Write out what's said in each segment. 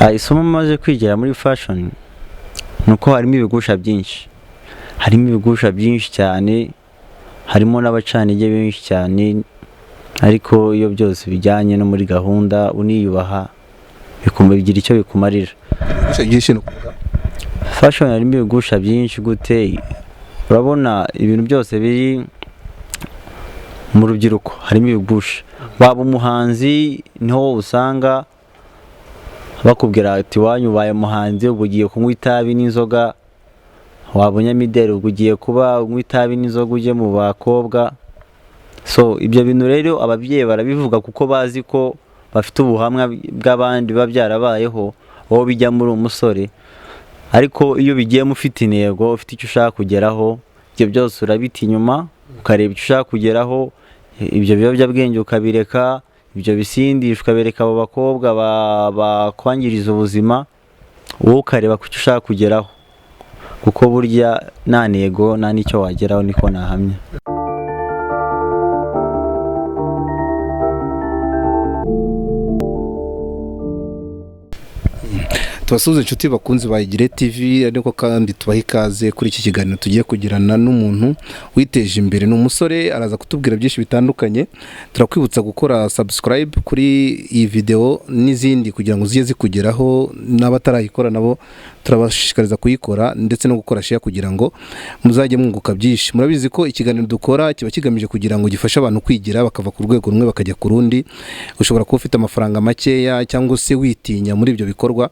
Isomo maze kwigira muri fashion ni uko harimo ibigusha byinshi, harimo ibigusha byinshi cyane, harimo n'abacantege benshi cyane, ariko iyo byose bijyanye no muri gahunda uniyubaha bigira icyo bikumarira. Ibigusha byinshi ni ukuvuga? Fashion harimo ibigusha byinshi gute? Urabona ibintu byose biri mu rubyiruko harimo ibigusha. Waba umuhanzi niho usanga bakubwira ati iwanyu ubaye umuhanzi ubwo ugiye kunywa itabi n'inzoga, waba umunyamideli ubwo ugiye kuba unywa itabi n'inzoga ujye mu bakobwa. So ibyo bintu rero ababyeyi barabivuga kuko bazi ko bafite ubuhamya bw'abandi biba byarabayeho, wowe bijyamo uri umusore, ariko iyo ubigiyemo ufite intego, ufite icyo ushaka kugeraho, ibyo byose urabita inyuma ukareba icyo ushaka kugeraho, ibyo biyobyabwenge ukabireka, ibyo bisindisha ukabereka abo bakobwa bakwangiriza ubuzima, wowe ukareba ku cyo ushaka kugeraho, kuko burya nta ntego nta n'icyo wageraho, niko nahamya. Tubasuhuze inshuti bakunzi ba Igire TV, ariko kandi tubahe ikaze kuri iki kiganiro tugiye kugirana n'umuntu witeje imbere. Ni umusore, araza kutubwira byinshi bitandukanye. Turakwibutsa gukora subscribe kuri iyi video n'izindi kugira ngo zijye zikugeraho, n'abatarayikora nabo turabashishikariza kuyikora, ndetse no gukora share kugira ngo muzajye mwunguka byinshi. Murabizi ko ikiganiro dukora kiba kigamije kugira ngo gifashe abantu kwigira bakava ku rwego rumwe bakajya ku rundi. Ushobora kuba ufite amafaranga makeya cyangwa se witinya muri ibyo bikorwa.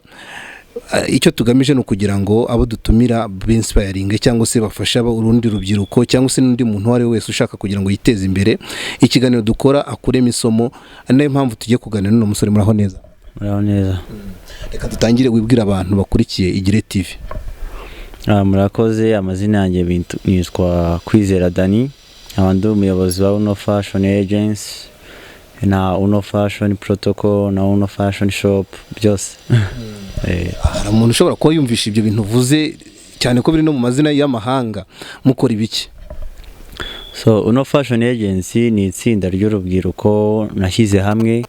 Icyo tugamije ni ukugira ngo abo dutumira binsipayaringe cyangwa se bafashe urundi rubyiruko cyangwa se n'undi muntu uwo ari we wese ushaka kugira ngo yiteze imbere. Ikiganiro dukora akuremo isomo, ari nayo mpamvu tugiye kuganira n'uno musore. Muraho neza? Muraho neza. Reka dutangire wibwire abantu bakurikiye Igire TV. Murakoze, amazina yanjye nitwa Kwizera Dany, nkaba ndi umuyobozi wa Uno Fashion Agency na Uno Fashion Protocol na Uno Fashion Shop byose. Hari umuntu ushobora kuba yumvisha ibyo bintu uvuze, cyane ko biri no mu mazina y'amahanga. Mukora ibiki? So Uno Fashion Agency ni itsinda ry'urubyiruko nashyize hamwe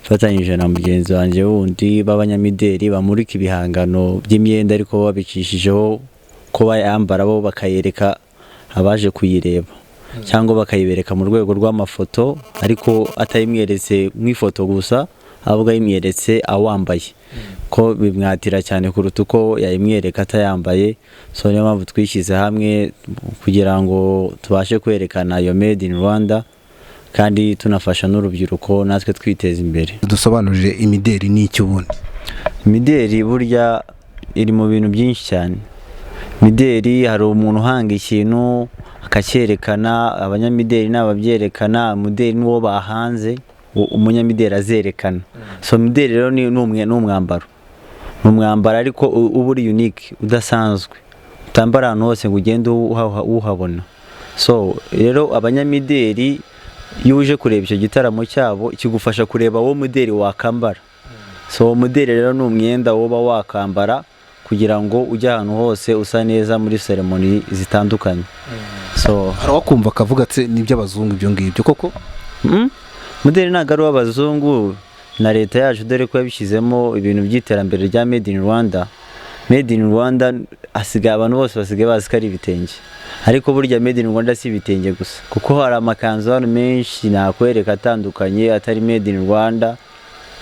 mfatanyije na mugenzi wanjye wundi b'abanyamideli bamurika ibihangano by'imyenda, ariko babicishijeho ko bayambara bo bakayereka abaje kuyireba, cyangwa bakayibereka mu rwego rw'amafoto, ariko atayimweretse nk'ifoto gusa, ahubwo ayimweretse awambaye, ko bimwatira cyane kuruta uko yayimwereka atayambaye. So niyo mpamvu twishyize hamwe kugira ngo tubashe kwerekana iyo made in Rwanda, kandi tunafasha n'urubyiruko natwe twiteza imbere. Dusobanurire imideli ni iki ubundi? Imideli burya iri mu bintu byinshi cyane. Imideli hari umuntu uhanga ikintu akacyerekana, abanyamideli ni ababyerekana, umudeli ni uwo bahanze, umunyamideli azerekana. So imideli rero ni umwambaro, ni umwambaro ariko uba uri unique, udasanzwe, utambara ahantu hose ngo ugende uhabona. So rero abanyamideli iyo uje kureba icyo gitaramo cyabo kigufasha kureba uwo mudeli wakambara. So uwo mudeli rero ni umwenda woba wakambara kugira ngo ujye ahantu hose usa neza muri seremoni zitandukanye. So hari uwakumva akavuga ati ni iby'abazungu ibyo ngibyo koko? Mudeli ntabwo ari uw'abazungu, na leta yacu dore ko yabishyizemo ibintu by'iterambere rya made in Rwanda. Made in Rwanda hasigaye abantu bose basigaye bazi ko ari ibitenge, ariko burya made in Rwanda si ibitenge gusa, kuko hari amakanzu hano menshi nakwereka atandukanye atari made in Rwanda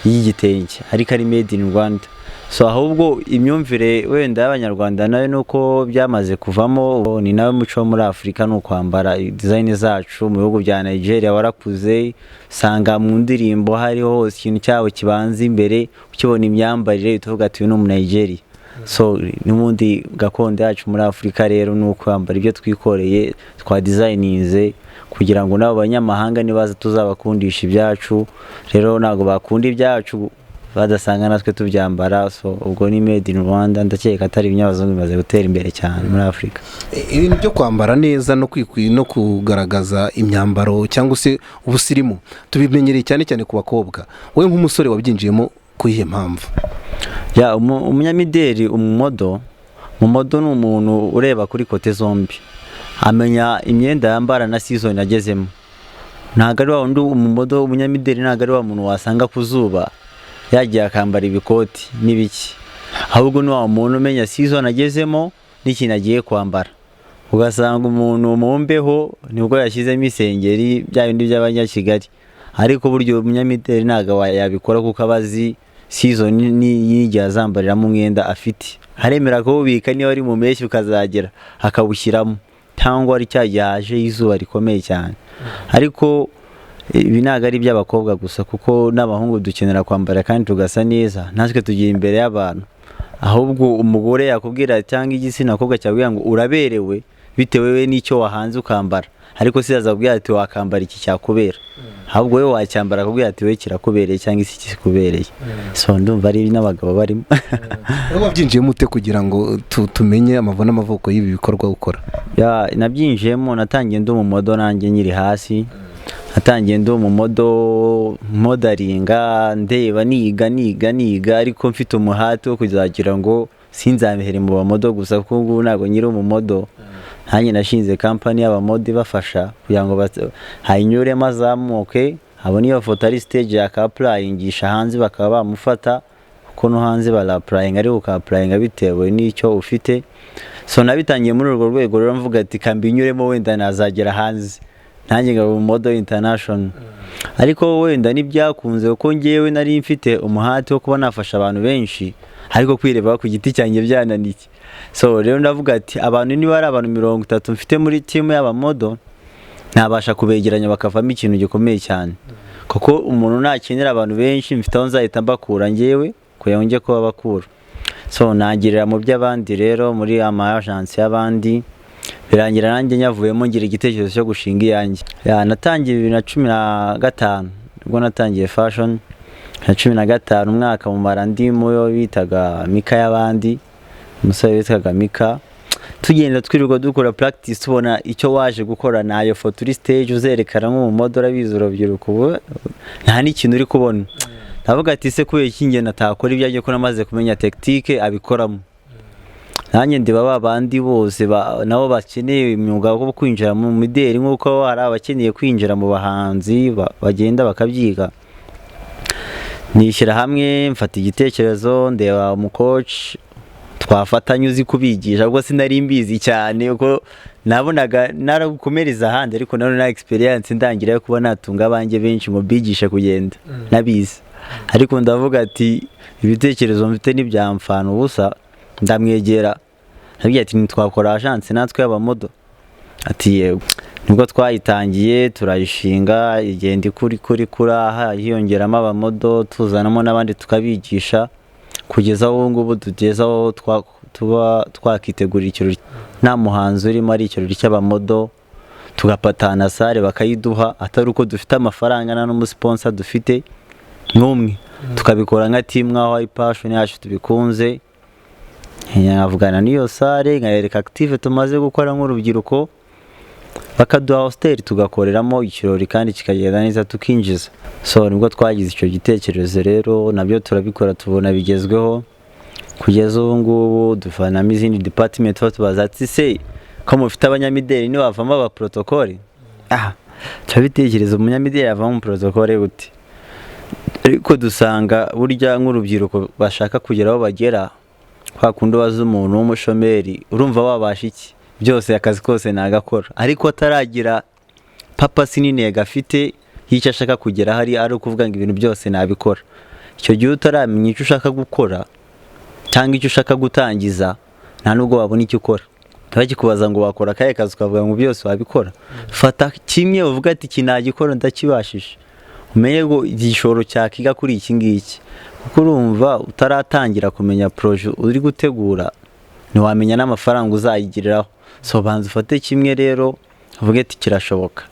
y'igitenge, ariko ari made in Rwanda. So ahubwo imyumvire wenda y'abanyarwanda nayo ni uko byamaze kuvamo, ni nawe muco wo muri Afurika ni ukwambara design zacu. Mu bihugu bya Nigeria warakuze usanga mu ndirimbo hariho hose ikintu cyabo kibanza imbere, ukibona imyambarire utuvuga ati uyu ni umu-Nigeria. So n'ubundi gakondo yacu muri Afurika rero ni ukwambara ibyo twikoreye twa designinze, kugira ngo n'abo banyamahanga nibaza tuzabakundisha ibyacu. Rero ntabwo bakunda ibyacu badasanga natwe tubyambara. So ubwo ni made in Rwanda, ndakeka atari ibinyabazungu, bimaze gutera imbere cyane muri Afurika. Ibintu byo kwambara neza no no kugaragaza imyambaro cyangwa se ubusirimu tubimenyereye cyane cyane ku bakobwa. Wowe nk'umusore wabyinjiyemo ku iyihe mpamvu? Ya, umunyamideli, umumodo, umumodo ni umuntu ureba kuri côté zombi, amenya imyenda yambara na season agezemo. Ntabwo ari wa wundi umumodo, umunyamideli ntabwo ari wa muntu wasanga ku zuba Yagiye akambara ibikoti n'ibiki. Ahubwo ni wa muntu umenya season agezemo n'ikintu agiye kwambara. Ugasanga umuntu mu mbeho nibwo yashyizemo isengeri, bya bindi by'Abanyakigali. Ariko burya umunyamideli ntabwo yabikora, kuko aba azi season n'igihe azambariramo umwenda afite. Aremera kuwubika niba ari mu mpeshyi, ukazagera akawushyiramo, cyangwa ari cya gihe haje izuba rikomeye cyane. Ariko ibi ntabwo ari iby'abakobwa gusa, kuko n'abahungu dukenera kwambara kandi tugasa neza, natwe tugiye imbere y'abantu. Ahubwo umugore yakubwira, cyangwa igitsina kobwa cyakubwira ngo uraberewe bitewe we n'icyo wahanze ukambara, ariko si yazakubwira ati wakambara iki cyakubera. Ahubwo wowe wacyambara akubwira ati we kirakubereye cyangwa iki kikubereye. So ndumva ari n'abagabo barimo. Wowe wabyinjiyemo ute kugira ngo tumenye amavu n'amavuko y'ibi bikorwa ukora? Ya, nabyinjiyemo, natangiye ndi umumodel. Nanjye nkiri hasi natangiye ndi umumodel, modelinga, ndeba, niga, niga, niga, ariko mfite umuhati wo kuzagira ngo sinzahere mu bamodel gusa, kuko ubu ntabwo nkiri umumodel. Nanjye nashinze company y'abamodel ibafasha kugira ngo hayinyuremo azamuke, abone iyo foto ari stage, yaka-applyingisha hanze bakaba bamufata, kuko no hanze bara-applyinga, ariko uka-applyinga bitewe n'icyo ufite. So nabitangiye muri urwo rwego rero, mvuga ati kambinyuremo, wenda nazagera hanze nanjye nkaba umumodel international. Ariko wenda ntibyakunze, kuko ngewe nari mfite umuhati wo kuba nafasha abantu benshi, ariko kwireba ku giti cyanjye byananiye. So rero ndavuga ati abantu niba ari abantu 30 mfite muri team y'abamodel, ntabasha kubegeranya bakavamo ikintu gikomeye cyane, kuko umuntu nakenera abantu benshi mfite aho nzahita mbakura ngewe kugira ngo njye kuba bakura. So nangirira mu by'abandi rero, muri ama agence y'abandi, birangira nanjye nyavuyemo, ngira igitekerezo cyo gushinga iyanjye. Ya, natangiye 2015, nibwo natangiye fashion na 15. Umwaka mumara ndi muyo bitaga Mika y'abandi, umusore witwaga Mika. Tugenda twirirwa dukora practice, tubona icyo waje gukora nayo foto uri stage uzerekana nk'umumodel. Urabizi, urubyiruko ubu nta n'ikintu uri kubona. Ndavuga ati se kubera iki njye natakora ibyanjye, ko namaze kumenya technique abikoramo? Nanjye ndiba ba bandi bose nabo bakeneye imyuga wo kwinjira mu mideli, nk'uko hari abakeneye kwinjira mu bahanzi bagenda bakabyiga. Nishyira hamwe, mfata igitekerezo, ndeba umucoach twafatanya uzi kubigisha, kuko sinari mbizi cyane, kuko nabonaga naragukomereza ahandi, ariko nanone na experience ndangira yo kuba natunga abanjye benshi ngo mbigishe kugenda nabizi. Ariko ndavuga ati ibitekerezo mfite ntibyamfana ubusa. Ndamwegera, ndabwira ati ntitwakora agence natwe y'abamodel? Ati yego. Nibwo twayitangiye, turayishinga, igenda ikura, ikura, ikura, hiyongeramo abamodel, tuzanamo n'abandi tukabigisha, kugeza aho ubu ngubu tugeze aho tuba twakitegurira ikirori nta muhanzi urimo, ari ikirori cy'abamodel, tugapatana salle bakayiduha, atari uko dufite amafaranga, nta n'umusponsor dufite n'umwe, tukabikora nka team, nk'aho ari passion yacu tubikunze. Nkavugana n'iyo salle, nkayereka active tumaze gukora nk'urubyiruko, bakaduha hostel tugakoreramo ikirori kandi kikagenda neza, tukinjiza. So nibwo twagize icyo gitekerezo rero, nabyo turabikora, tubona bigezweho. Kugeza ubu ngubu duvanamo izindi department, tubaza ati se ko mufite abanyamideli, ntibavamo abaprotocole? Ah, turabitekereza, umunyamideli avamo protocole gute? Ariko dusanga burya nk'urubyiruko bashaka kugera aho bagera, kwa kundi ubaza umuntu w'umushomeri, urumva wabasha iki? Byose, akazi kose nagakora, ariko ataragira purpose n'intego afite y'icyo ashaka kugera hari, ari ukuvuga ngo ibintu byose nabikora. Icyo gihe utaramenya icyo ushaka gukora cyangwa icyo ushaka gutangiza, nta nubwo wabona icyo ukora. Bakikubaza ngo wakora akahe kazi, ukavuga ngo byose wabikora. Fata kimwe uvuga ati iki nagikora, ndakibashije, umenye ngo igishoro cyakiga kuri iki ngiki, kuko urumva utaratangira kumenya projet uri gutegura, ntiwamenya n'amafaranga uzayigiriraho. So banza ufate kimwe rero, uvuge ati kirashoboka.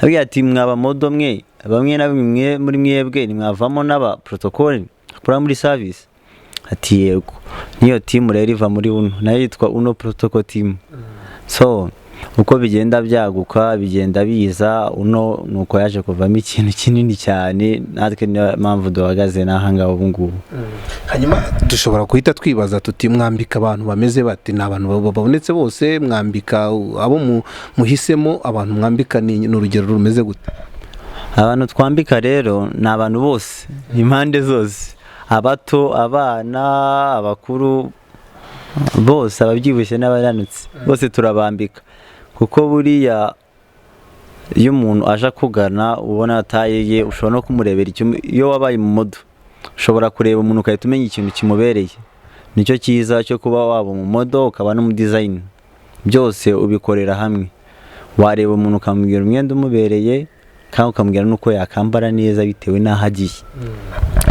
Nabwiye ati mwaba model mwe, bamwe na bamwe muri mwebwe ntimwavamo n'aba protocole bakora muri service? Ati yego. Niyo team rero iva muri UNO, nayo yitwa UNO Protocol Team. So uko bigenda byaguka, bigenda biza, UNO nuko yaje kuvamo ikintu kinini cyane, natwe niyo mpamvu duhagaze n'aha ngaha ubu ngubu. Hanyuma dushobora guhita twibaza tuti mwambika abantu bameze bate? Ni abantu babonetse bose? Mwambika abo muhisemo? Abantu mwambika ni urugero rumeze gute? Abantu twambika rero ni abantu bose, impande zose. Abato, abana, abakuru bose, ababyibushye n'abananutse bose turabambika, kuko buriya iyo umuntu aje akugana ubona ataye ye, ushobora no kumurebera iyo wabaye mu model ushobora kureba umuntu ugahita umenya ikintu kimubereye. Nicyo cyiza cyo kuba waba mu model ukaba n'umu designer, byose ubikorera hamwe. Wareba umuntu ukamubwira umwenda umubereye, kandi ukamubwira n'uko yakambara neza bitewe n'aho agiye,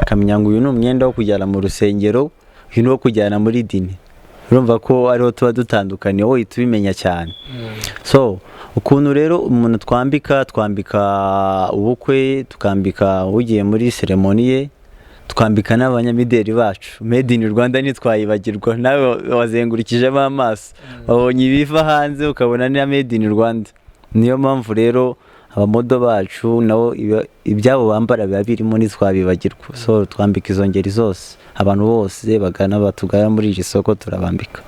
akamenya ngo uyu ni umwenda wo kujyana mu rusengero, uyu ni uwo kujyana muri dinner. Urumva ko ariho tuba dutandukaniye, wowe uhita ubimenya cyane. So ukuntu rero umuntu twambika, twambika ubukwe, tukambika ugiye muri ceremony ye, twambika n'abanyamideli bacu. Made in Rwanda ntitwayibagirwa. Nawe wazengurukijemo amaso, wabonye ibiva hanze, ukabona na made in Rwanda. Niyo mpamvu rero aba model bacu nabo ibyabo bambara biba birimo, ntitwabibagirwa. So twambika izo ngeri zose, abantu bose bagana, batugana muri iri soko turabambika.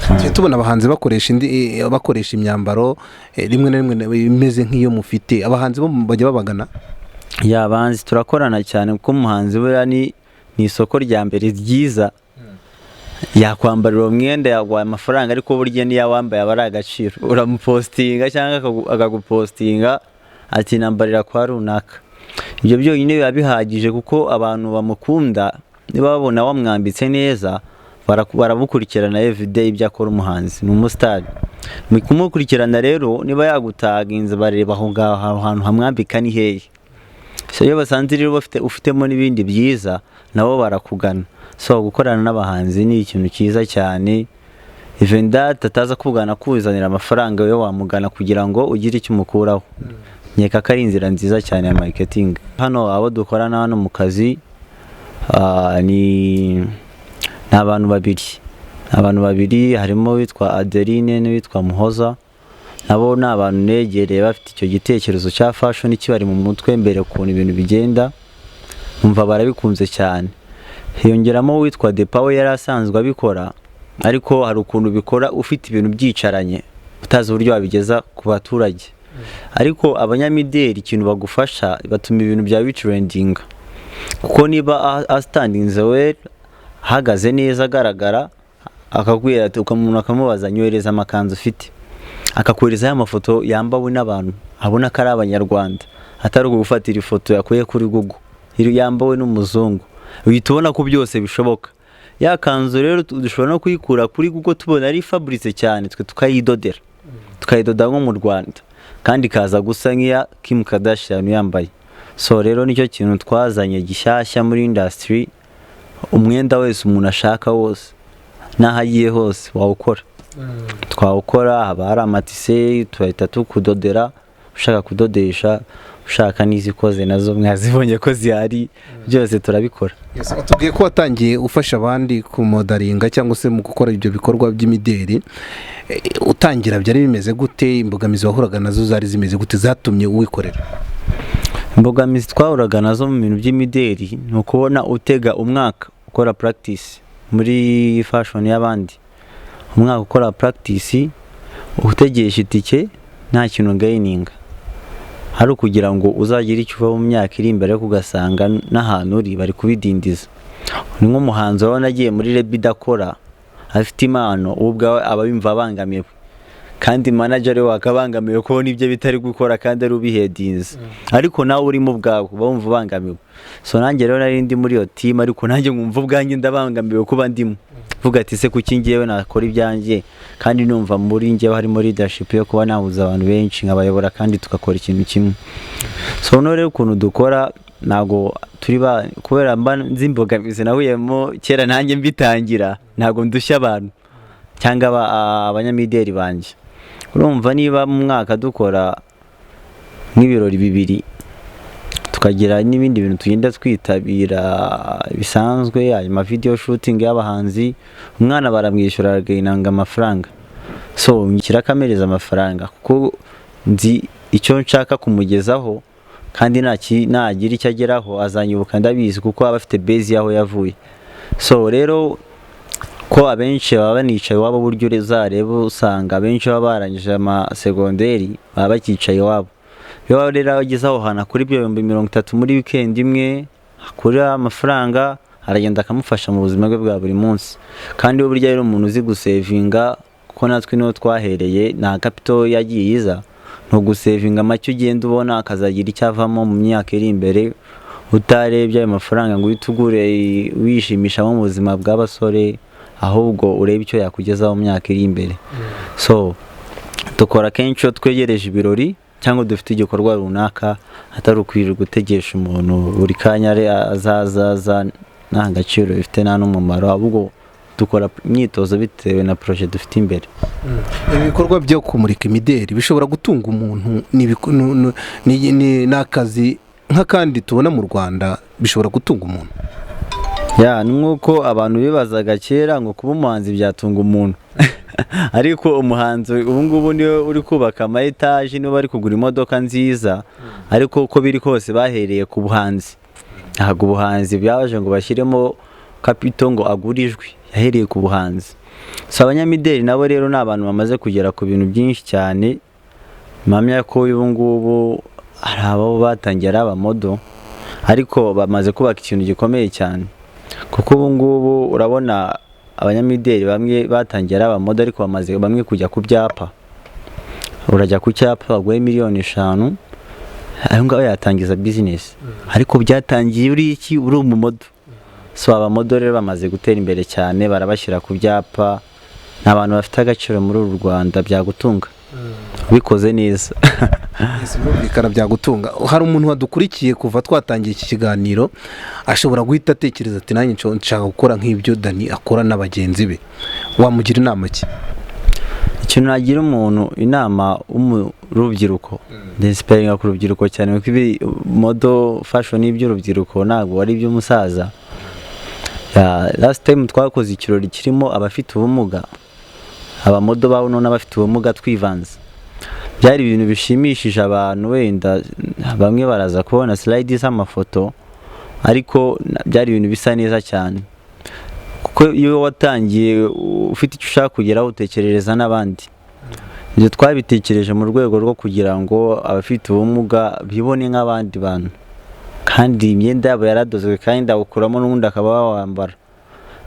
Tujya tubona abahanzi bakoresha indi, bakoresha imyambaro rimwe na rimwe imeze nk'iyo mufite. Abahanzi bo bajya babagana? Yeah, abahanzi turakorana cyane, kuko umuhanzi buriya ni isoko rya mbere ryiza. Yakwambarira uwo mwenda, yaguhaye amafaranga, ariko burya niyo awambaye aba ari agaciro. Uramupostinga cyangwa akagupostinga ati "Nambarira kwa runaka." Ibyo byonyine biba bihagije, kuko abantu bamukunda niba babona wamwambitse neza baramukurikirana everyday ibyo akora. Umuhanzi ni umusitari. Mu kumukurikirana rero, niba yagutaginze, bareba aho ngaho, aho hantu hamwambika ni hehe. So iyo basanze rero bafite ufitemo n'ibindi byiza, nabo barakugana. So gukorana n'abahanzi ni ikintu cyiza cyane. Even that ataza kugana kuzanira amafaranga, yo wamugana kugira ngo ugire icyo umukuraho. Nkeka ko ari inzira nziza cyane ya marketing. Hano abo dukorana hano mu kazi ni abantu babiri. Abantu babiri harimo uwitwa Adeline n'uwitwa Muhoza. Nabo ni abantu negereye bafite icyo gitekerezo cya fashion kibari mu mutwe mbere, ukuntu ibintu bigenda numva barabikunze cyane. Hiyongeramo uwitwa Depa, we yari asanzwe abikora, ariko hari ukuntu ubikora ufite ibintu byicaranye utazi uburyo wabigeza ku baturage. Ariko abanyamideli ikintu bagufasha, batuma ibintu byawe bitrendinga, kuko niba astandinze we ahagaze neza agaragara, akakubwira ati, umuntu akamubaza "Nyohereza amakanzu ufite", akakohereza ya mafoto yambawe n'abantu abona ko ari abanyarwanda, atari ugufatira ifoto yakuye kuri Google yambawe n'umuzungu, uhita ubona ko byose bishoboka. Ya kanzu rero dushobora no kuyikura kuri Google tubona ari fabrice cyane, twe tukayidodera, tukayidoda nko mu Rwanda, kandi ikaza gusa nk'iya Kim Kardashian yambaye. So rero nicyo kintu twazanye gishyashya muri industry. Umwenda wese umuntu ashaka wose n'aho agiye hose wawukora, twawukora. Haba hari amatise, tuhita tukudodera, ushaka kudodesha, ushaka n'izikoze nazo mwazibonye ko zihari, byose turabikora. Tubwiye ko watangiye ufasha abandi kumodelinga cyangwa se mu gukora ibyo bikorwa by'imideri. Utangira byari bimeze gute? Imbogamizi wahuraga nazo zari zimeze gute zatumye uwikorera? Imbogamizi twahuraga nazo mu bintu by'imideri ni ukubona utega umwaka ukora practice muri fashion y'abandi, umwaka ukora practice, utegesha itike, nta kintu gaininga, hari ukugira ngo uzagire icyo uva mu myaka iri imbere, ariko ugasanga n'ahantu uri bari kubidindiza. Ni nk'umuhanzi urabona agiye muri label idakora, afite impano, wowe ubwawe aba yumva abangamiwe, kandi manager we akabangamiwe kubona ibyo bitari gukora kandi ari ubihedinze, ariko nawe urimo ubwawe uba wumva ubangamiwe. So nanjye rero nari ndi muri iyo team, ariko nanjye nkumva ubwanjye ndabangamiwe kuba ndimo. Vuga ati "Se kuki ngewe nakora ibyanjye kandi numva muri njyewe harimo leadership yo kuba nahuza abantu benshi nkabayobora kandi tugakora ikintu kimwe?" So noneho rero ukuntu dukora, ntabwo turi ba kubera mba nzi imbogamizi nahuyemo kera nanjye mbitangira, ntabwo ndushya abantu cyangwa abanyamideli banjye. Urumva niba mu mwaka dukora nk'ibirori bibiri, tukagira n'ibindi bintu tugenda twitabira bisanzwe, ayo ma video shooting y'abahanzi, umwana baramwishyura, aragainanga amafaranga. So ngira akamereza amafaranga kuko nzi icyo nshaka kumugezaho, kandi nagira icyo ageraho azanyibuka, ndabizi, kuko aba afite base y'aho yavuye. So rero ko abenshi baba banicaye iwabo, buryo uzareba usanga abenshi baba barangije amasegonderi baba bakicaye iwabo. Iyo rero ageze aho hantu akura ibyo 30,000 muri weekend imwe, akura amafaranga Aragenda akamufasha mu buzima bwe bwa buri munsi. Kandi we burya rero umuntu uzi gusevinga, kuko natwe niho twahereye, nta capital yagiye iza, ni ugusevinga make ugenda ubona akazagira icyo avamo mu myaka iri imbere. Utarebye ayo mafaranga ngo uhite ugure wishimishamo mu buzima bw'abasore, ahubwo urebe icyo yakugezaho mu myaka iri imbere. So dukora kenshi iyo twegereje ibirori cyangwa dufite igikorwa runaka, atari ukwirirwa gutegesha umuntu buri kanya ari azaza aza, nta gaciro bifite, nta n'umumaro. Ahubwo dukora imyitozo bitewe na projet dufite imbere. Ibikorwa byo kumurika imideri bishobora gutunga umuntu? Ni akazi nk'akandi tubona mu Rwanda, bishobora gutunga umuntu? Ya, ni nk'uko abantu bibazaga kera ngo kuba umuhanzi byatunga umuntu, ariko umuhanzi ubu ngubu niwe uri kubaka ama etaje, niwe bari kugura imodoka nziza. Ariko uko biri kose bahereye ku buhanzi. Ntabwo ubuhanzi byaje ngo bashyiremo capital ngo agure ijwi, yahereye ku buhanzi. So abanyamideli nabo rero ni abantu bamaze kugera ku bintu byinshi cyane. Mpamya ko ubu ngubu hari abo batangiye ari aba model, ariko bamaze kubaka ikintu gikomeye cyane, kuko ubu ngubu urabona abanyamideli bamwe batangiye ari aba model, ariko bamaze bamwe kujya ku byapa. Urajya ku cyapa baguhe miliyoni 5, ayo ngayo yatangiza business, ariko byatangiye uri iki? Uri umu model. So aba model rero bamaze gutera imbere cyane, barabashyira ku byapa, ni abantu bafite agaciro muri uru Rwanda. Byagutunga ubikoze neza. Birumvikana, byagutunga. Hari umuntu wadukurikiye kuva twatangiye iki kiganiro, ashobora guhita atekereza ati: "Nanjye nshaka gukora nk'ibyo Dani akora na bagenzi be." Wamugira inama ki? Ikintu nagira umuntu inama w'urubyiruko, ndesiparinga ku rubyiruko cyane, kuko ibi model fashion iby'urubyiruko ntabwo ari iby'umusaza. Last time twakoze ikirori kirimo abafite ubumuga, aba model babo n'abafite ubumuga twivanze. Byari ibintu bishimishije abantu. Wenda bamwe baraza kubona slide z'amafoto, ariko byari ibintu bisa neza cyane, kuko iyo watangiye ufite icyo ushaka kugeraho utekerereza n'abandi. Ibyo twabitekereje mu rwego rwo kugira ngo abafite ubumuga bibone nk'abandi bantu, kandi imyenda yabo yaradozwe kandi awukuramo n'ubundi akaba wawambara.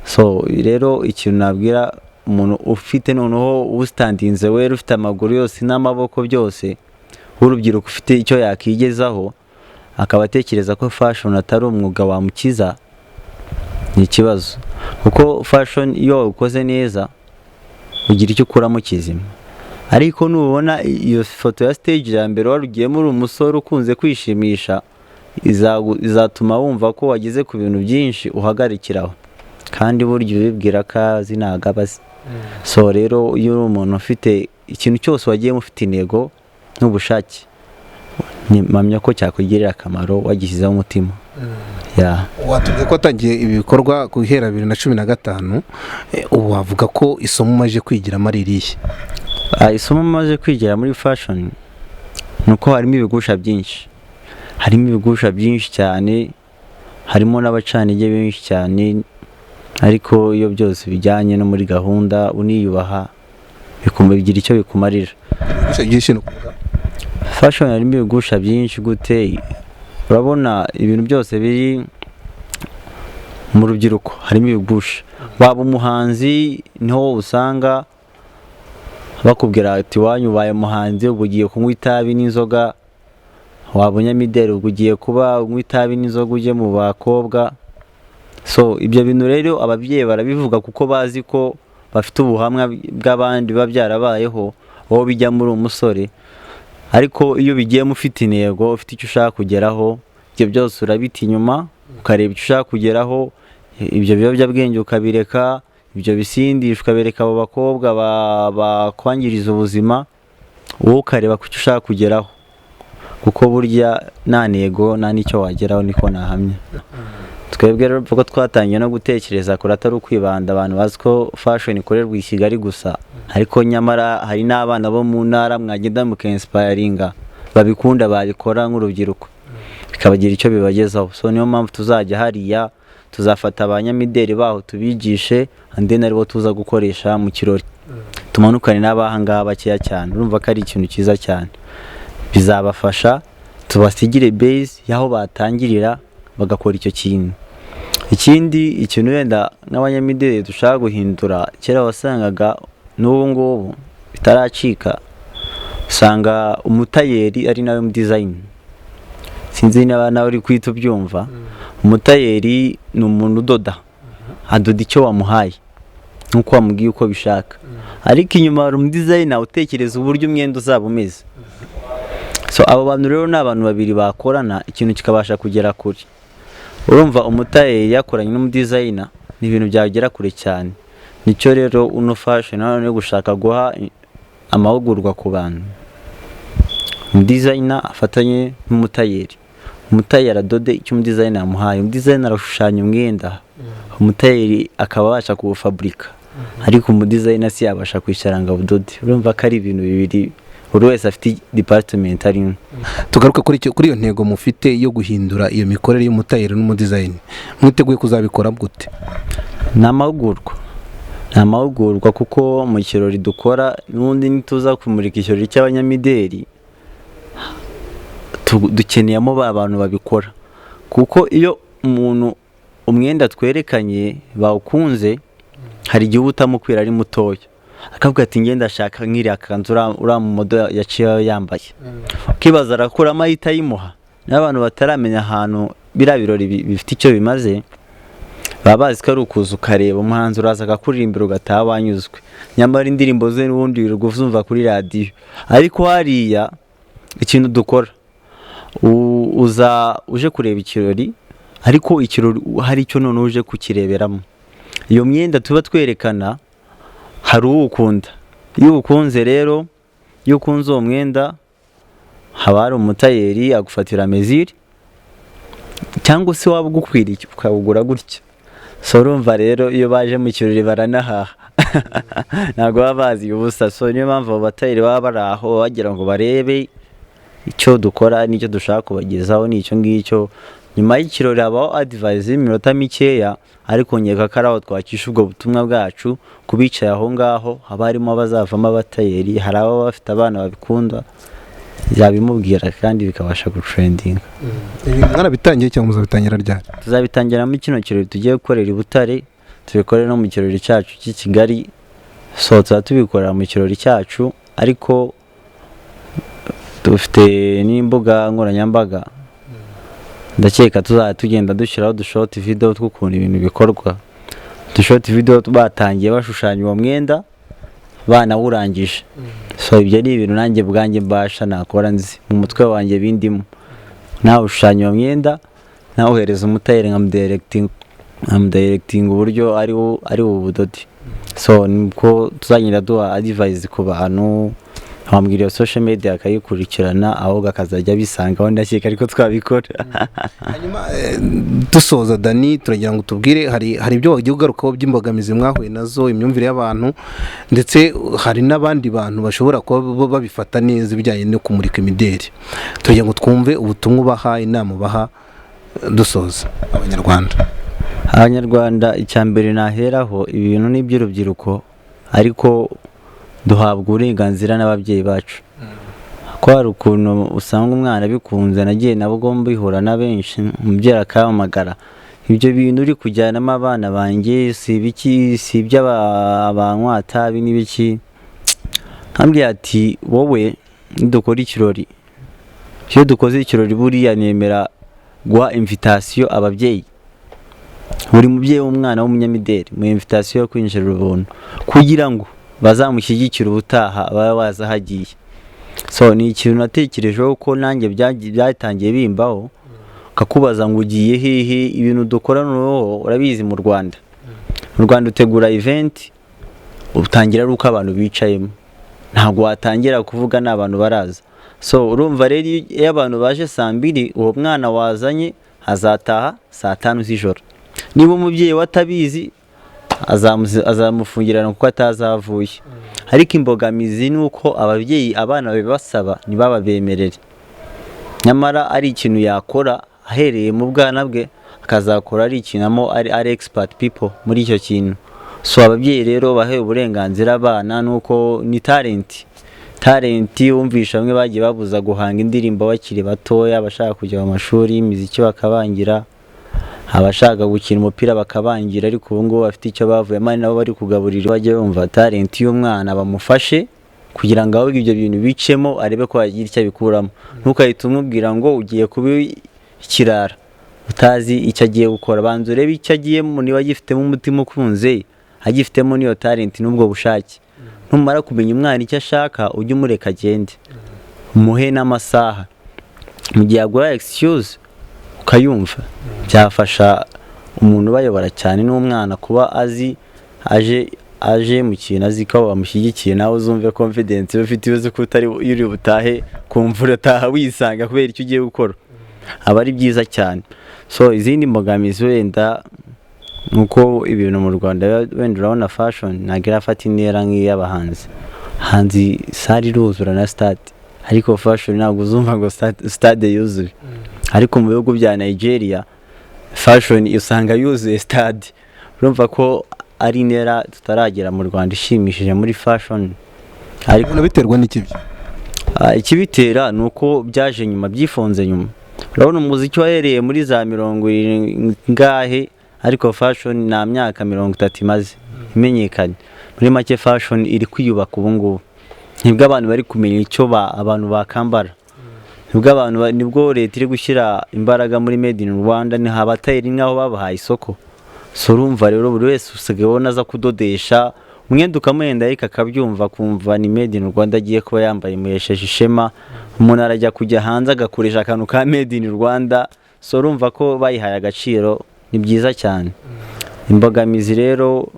So rero ikintu nabwira umuntu ufite noneho usitandinze wera, ufite amaguru yose n'amaboko byose, w'urubyiruko ufite icyo yakigezaho, akaba atekereza ko fashion atari umwuga wamukiza, ni ikibazo, kuko fashion iyo wawukoze neza ugira icyo ukuramo kizima. Ariko nubona iyo foto ya stage ya mbere warugiyemo uri umusore ukunze kwishimisha, izatuma wumva ko wageze ku bintu byinshi, uhagarikiraho. Kandi burya ubibwira ko azi ntabwo aba azi. So rero iyo uri umuntu ufite ikintu cyose wagiyemo ufite intego n'ubushake, mpamya ko cyakugirira akamaro wagishyizeho umutima. Yeah. Watubwiye ko watangiye ibi bikorwa guhera 2015. Ubu wavuga ko isomo umaze kwigiramo ari irihe? Isomo maze kwigira muri fashion ni uko harimo ibigusha byinshi, harimo ibigusha byinshi cyane, harimo n'abacantege benshi cyane. Ariko iyo byose bijyanye no muri gahunda, uniyubaha, bigira icyo bikumarira. Ibigusha byinshi ni ukuvuga? Fashion harimo ibigusha byinshi gute? Urabona ibintu byose biri mu rubyiruko harimo ibigusha. Waba umuhanzi, niho usanga bakubwira ati: "Iwanyu ubaye umuhanzi, ubwo ugiye kunywa itabi n'inzoga." Waba umunyamideli, ubwo ugiye kuba unywa itabi n'inzoga, ujye mu bakobwa. So ibyo bintu rero ababyeyi barabivuga kuko bazi ko bafite ubuhamya bw'abandi biba byarabayeho, wowe bijya muri umusore. Ariko iyo ubigiyemo ufite intego, ufite icyo ushaka kugeraho, ibyo byose urabita inyuma ukareba icyo ushaka kugeraho. Ibyo biyobyabwenge ukabireka, ibyo bisindisha ukabireka, abo bakobwa bakwangiriza ubuzima, wowe ukareba ku cyo ushaka kugeraho, kuko burya nta ntego nta n'icyo wageraho, niko nahamya. Twebwe rero kuko twatangiye no gutekereza kure, atari ukwibanda. Abantu bazi ko fashion ikorerwa i Kigali gusa, ariko nyamara hari n'abana bo mu ntara mwagenda mukinsipayaringa, babikunda, babikora nk'urubyiruko, bikabagira icyo bibagezaho. So niyo mpamvu tuzajya hariya, tuzafata abanyamideli baho tubigishe, andi aribo tuza gukoresha mu kirori, tumanukane n'abaha ngaha bakeya cyane. Urumva ko ari ikintu cyiza cyane, bizabafasha, tubasigire base y'aho batangirira bagakora icyo kintu. Ikindi ikintu wenda nk'abanyamideli dushaka guhindura, kera wasangaga, n'ubu ngubu bitaracika, usanga umutayeri ari nawe mudesigner. Sinzi niba nawe uri kwita ubyumva. Umutayeri ni umuntu udoda, adoda icyo wamuhaye nk'uko wamubwiye uko bishaka, ariko inyuma hari umudesigner utekereza uburyo umwenda uzaba umeze. So abo bantu rero ni abantu babiri bakorana, ikintu kikabasha kugera kure. Urumva umutayeri yakoranye n'umudesigner, ni ibintu byagera kure cyane. Nicyo rero Uno Fashion nanone yo gushaka guha amahugurwa ku bantu: umudesigner afatanye n'umutayeri, umutayeri adode icyo umudesigner yamuhaye. Umudesigner arashushanya umwenda, umutayeri akaba abasha kuwufaburika, ariko umudesigner si yabasha kwicara ngo awudode. Urumva ko ari ibintu bibiri, buri wese afite department arimo. Tugaruke kuri iyo ntego mufite yo guhindura iyo mikorere y'umutayeri n'umudesigner. Mwiteguye kuzabikora gute? Ni amahugurwa, ni amahugurwa, kuko mu kirori dukora n'ubundi nituza kumurika ikirori cy'abanyamideli, dukeneyemo ba bantu babikora, kuko iyo umuntu umwenda twerekanye bawukunze, hari igihe uba utamukwira ari mutoya, akavuga ati: "Ngenda ashaka nk'iriya kanzu uriya mumodel yaciye yambaye." Ukibaza arakuramo ahita ayimuha. N'abantu bataramenya ahantu biriya birori bifite icyo bimaze, baba bazi ko ari ukuza ukareba umuhanzi, uraza akakuririmbira ugataha wanyuzwe, nyamara indirimbo ze n'ubundi wirirwa uzumva kuri radiyo. Ariko hariya ikintu dukora, uza uje kureba ikirori, ariko ikirori hari icyo noneho uje kukireberamo. Iyo myenda tuba twerekana hari uwukunda. Iyo uwukunze rero, iyo ukunze uwo mwenda, haba hari umutayeri agufatira mesure, cyangwa se waba ugukwiriye ukawugura gutya. So urumva rero iyo baje mu kirori baranahaha, ntabwo baba bazi ubusa. So niyo mpamvu abo batayeri baba bari aho bagira ngo barebe icyo dukora n'icyo dushaka kubagezaho. Ni icyo ngicyo. Nyuma y'ikirori habaho advice y'iminota mikeya, ariko nkeka ko ari aho twakisha ubwo butumwa bwacu ku bicaye aho ngaho. Haba harimo abazavamo abatayeri, hari ababa bafite abana babikunda, yabimubwira kandi bikabasha gutrendinga. Ibi mwarabitangiye cyangwa muzabitangira ryari? Tuzabitangira muri kino kirori tugiye gukorera i Butare, tubikore no mu kirori cyacu cy'i Kigali. So tuzaba tubikorera mu kirori cyacu, ariko dufite n'imbuga nkoranyambaga. Ndakeka tuzajya tugenda dushyiraho udushort video tw'ukuntu ibintu bikorwa, udushort video batangiye bashushanya uwo mwenda banawurangije. So ibyo ni ibintu nanjye bwanjye mbasha nakora, nzi mu mutwe wanjye bindimo. Nawushushanya uwo mwenda, nawuhereza umutayeri, nkamudirectinga uburyo ari bubudode. So niko tuzagenda duha advice ku bantu, wambwira iyo social media akayikurikirana, ahubwo akazajya abisangaho. Ndakeka ariko twabikora. Hanyuma dusoza, Dani, turagira ngo tubwire, hari ibyo wagiye ugarukaho by'imbogamizi mwahuye nazo, imyumvire y'abantu, ndetse hari n'abandi bantu bashobora kuba babifata neza ibijyanye no kumurika imideli. Turagira ngo twumve ubutumwa ubaha, inama ubaha, dusoza, Abanyarwanda. Abanyarwanda, icya mbere naheraho, ibintu ni iby'urubyiruko, ariko duhabwa uburenganzira n'ababyeyi bacu, ko hari ukuntu usanga umwana abikunze. Nagiye nabwo mbihura na benshi, umubyeyi akahamagara: "Ibyo bintu uri kujyanamo abana banjye si ibiki, si iby'abanywa tabi n'ibiki?" Nkambwira ati: "Wowe nidukora ikirori, iyo dukoze ikirori buriya nemera guha invitation ababyeyi, buri mubyeyi w'umwana w'umunyamideli mu invitation yo kwinjira ubuntu, kugira ngo bazamushyigikire ubutaha babe baza hagiye." So ni ikintu natekerejeho ko nanjye byatangiye bimbaho, kakubaza ngo ugiye hehe? Ibintu dukora noneho urabizi, mu Rwanda utegura event, utangira ari uko abantu bicayemo, ntabwo watangira kuvuga n'abantu baraza. So urumva rero iyo abantu baje saa 2, uwo mwana wazanye azataha saa 5 z'ijoro. Niba umubyeyi we atabizi, azamufungirana kuko atazi aho avuye. Ariko imbogamizi ni uko ababyeyi abana babibasaba ntibababemerere, nyamara ari ikintu yakora ahereye mu bwana bwe, akazakora ari ikintu ari expert people muri icyo kintu. So ababyeyi rero bahe uburenganzira abana, nuko ni talent. Talent wumvisha bamwe bagiye babuza guhanga indirimbo bakiri batoya, abashaka kujya mu mashuri y'imiziki bakabangira. Abashaka gukina umupira bakabangira, ariko ubu ngubu bafite icyo bavuyemo, ari nabo bari kugaburira. Bajye bumva talent y'umwana, bamufashe kugira ngo ahubwo ibyo bintu bicemo, arebe ko yagira icyo abikuramo. Ntukahite umubwira ngo ugiye kuba ikirara utazi icyo agiye gukora. Banza urebe icyo agiyemo, niba agifitemo umutima ukunze, agifitemo n'iyo talent n'ubwo bushake. Numara kumenya umwana icyo ashaka, ujye umureka agende, umuhe n'amasaha. Mu gihe yaguhaye excuse ukayumva, byafasha umuntu ubayobora cyane n'umwana kuba azi aje mu kintu, azi ko bamushyigikiye. Nawe uzumve confidence iyo ufite ibibazo ko utari uri butahe kumva urataha wisanga kubera icyo ugiye gukora, aba ari byiza cyane. So izindi mbogamizi wenda nuko ibintu mu Rwanda wenda urabona fashion ntabwo irafata intera nk'iy'abahanzi. Hanzi salle iruzura na stade, ariko fashion ntabwo uzumva ngo stade yuzuye. Ariko mu bihugu bya Nigeria fashion usanga yuzuye stade. Urumva ko ari intera tutaragera mu Rwanda ishimishije muri fashion, ariko Ubona biterwa n'iki byo? Ikibitera ni uko byaje nyuma, byifunze nyuma. Urabona umuziki wahereye muri za 70 ngahe, ariko fashion nta myaka 30 imaze imenyekanye. Muri make fashion iri kwiyubaka ubu ngubu, nibwo abantu bari kumenya icyo abantu bakambara, nibwo abantu nibwo leta iri gushyira imbaraga muri made in Rwanda, ni abatayeri nk'aho babahaye isoko. So urumva rero buri wese usigaye ubona aza kudodesha umwenda ukamuhenda, ariko akabyumva akumva ni made in Rwanda agiye kuba yambaye, imuhesheje ishema. Umuntu arajya kujya hanze agakoresha akantu ka made in Rwanda. So urumva ko bayihaye agaciro, ni byiza cyane. Imbogamizi rero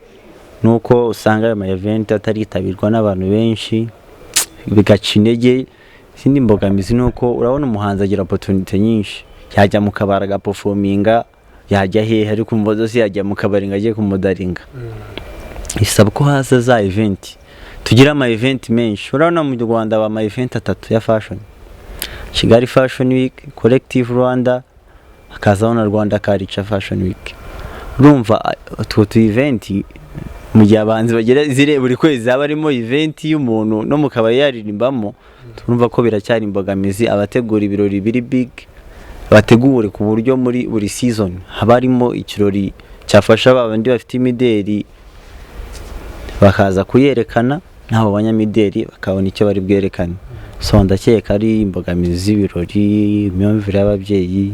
ni uko usanga ayo ma event ataritabirwa n'abantu benshi, bigaca intege. Izindi mbogamizi ni uko urabona umuhanzi agira opportunity nyinshi, yajya mu kabari agaperforminga, yajya hehe, ariko umva zose yajya mu kabari ngo ajye kumodelinga, bisaba ko haza za event, tugira ama event menshi. Urabona mu Rwanda haba ama event atatu ya fashion: Kigali Fashion Week, Collective Rwanda, hakazaho na Rwanda Culture Fashion Week. Urumva utwo tu event, mu gihe abahanzi bagira zire buri kwezi haba harimo event y'umuntu no mu kabari yaririmbamo, turumva ko biracyari imbogamizi. Abategura ibirori biri big bategure ku buryo muri buri season haba harimo ikirori cyafasha ba bandi bafite imideri bakaza kuyerekana, n'abo banyamideri bakabona icyo bari bwerekane. So ndakeka ari imbogamizi z'ibirori, imyumvire y'ababyeyi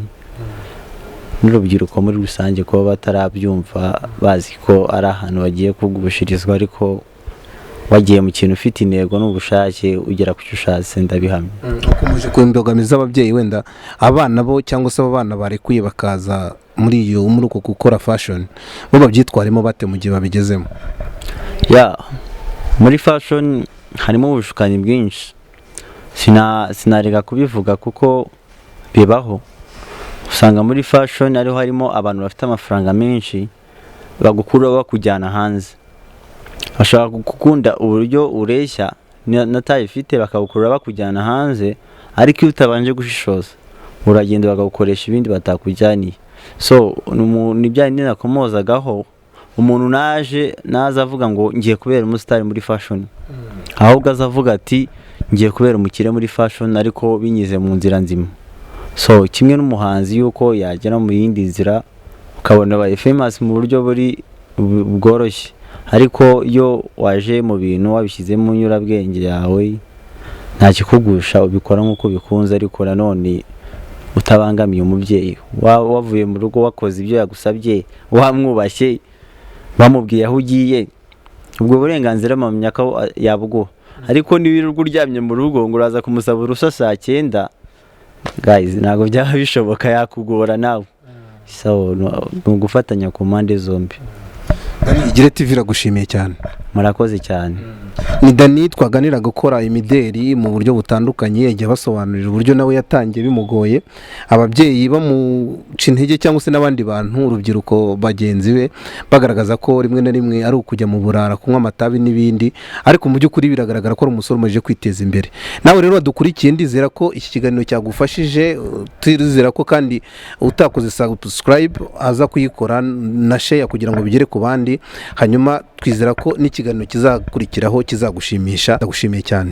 n'urubyiruko muri rusange, kuba batarabyumva, bazi ko ari ahantu bagiye kugushirizwa. Ariko wagiye mu kintu ufite intego n'ubushake, ugera ku cyo ushatse, ndabihamya. Ukomeje ku imbogamizi z'ababyeyi. Wenda abana bo, cyangwa se abo bana barekuye bakaza muri uko gukora fashion, bo babyitwaremo bate mu gihe babigezemo? Ya, muri fashion harimo ubushukanyi bwinshi. Sinareka kubivuga kuko bibaho. Usanga muri fashion ariho harimo abantu bafite amafaranga menshi, bagukura bakujyana hanze, bashaka gukunda uburyo ureshya na taille ufite, bakagukurura bakujyana hanze. Ariko iyo utabanje gushishoza, uragenda bakagukoresha ibindi batakujyaniye. So ni bya bindi nakomozagaho: umuntu naje naza avuga ngo ngiye kubera umusitari muri fashion, ahubwo aza avuga ati ngiye kubera umukire muri fashion, ariko binyuze mu nzira nzima. So kimwe n'umuhanzi, yuko yagera mu yindi nzira ukabona abaye famous mu buryo buri bworoshye, ariko iyo waje mu bintu wabishyizemo inyurabwenge yawe, nta kikugusha, ubikora nk'uko bikunze, ariko nanone utabangamiye umubyeyi. Wavuye mu rugo wakoze ibyo yagusabye, wamwubashye, bamubwiye aho ugiye, ubwo burenganzira mpamya ko yabuguha. Ariko niba wirirwa uryamye mu rugo ngo uraza kumusaba urusa saa 9, guys, ntabwo byaba bishoboka, yakugora nawe. So ni ugufatanya ku mpande zombi. Igire TV iragushimiye cyane. Murakoze cyane. Ni Dani twaganira gukora imideri mu buryo butandukanye, yagiye abasobanurira uburyo nawe yatangiye bimugoye, ababyeyi bamuca intege cyangwa se n'abandi bantu, urubyiruko bagenzi be, bagaragaza ko rimwe na rimwe ari ukujya mu burara, kunywa amatabi n'ibindi. Ariko mu by'ukuri biragaragara ko ari umusore umaze kwiteza imbere. Nawe rero wadukurikiye, ndizera ko iki kiganiro cyagufashije. Turizera ko kandi utakoze subscribe aza kuyikora na share kugira ngo bigere ku bandi. Hanyuma twizera ko n'ikiganiro kizakurikiraho kizagushimisha. Ndagushimiye cyane.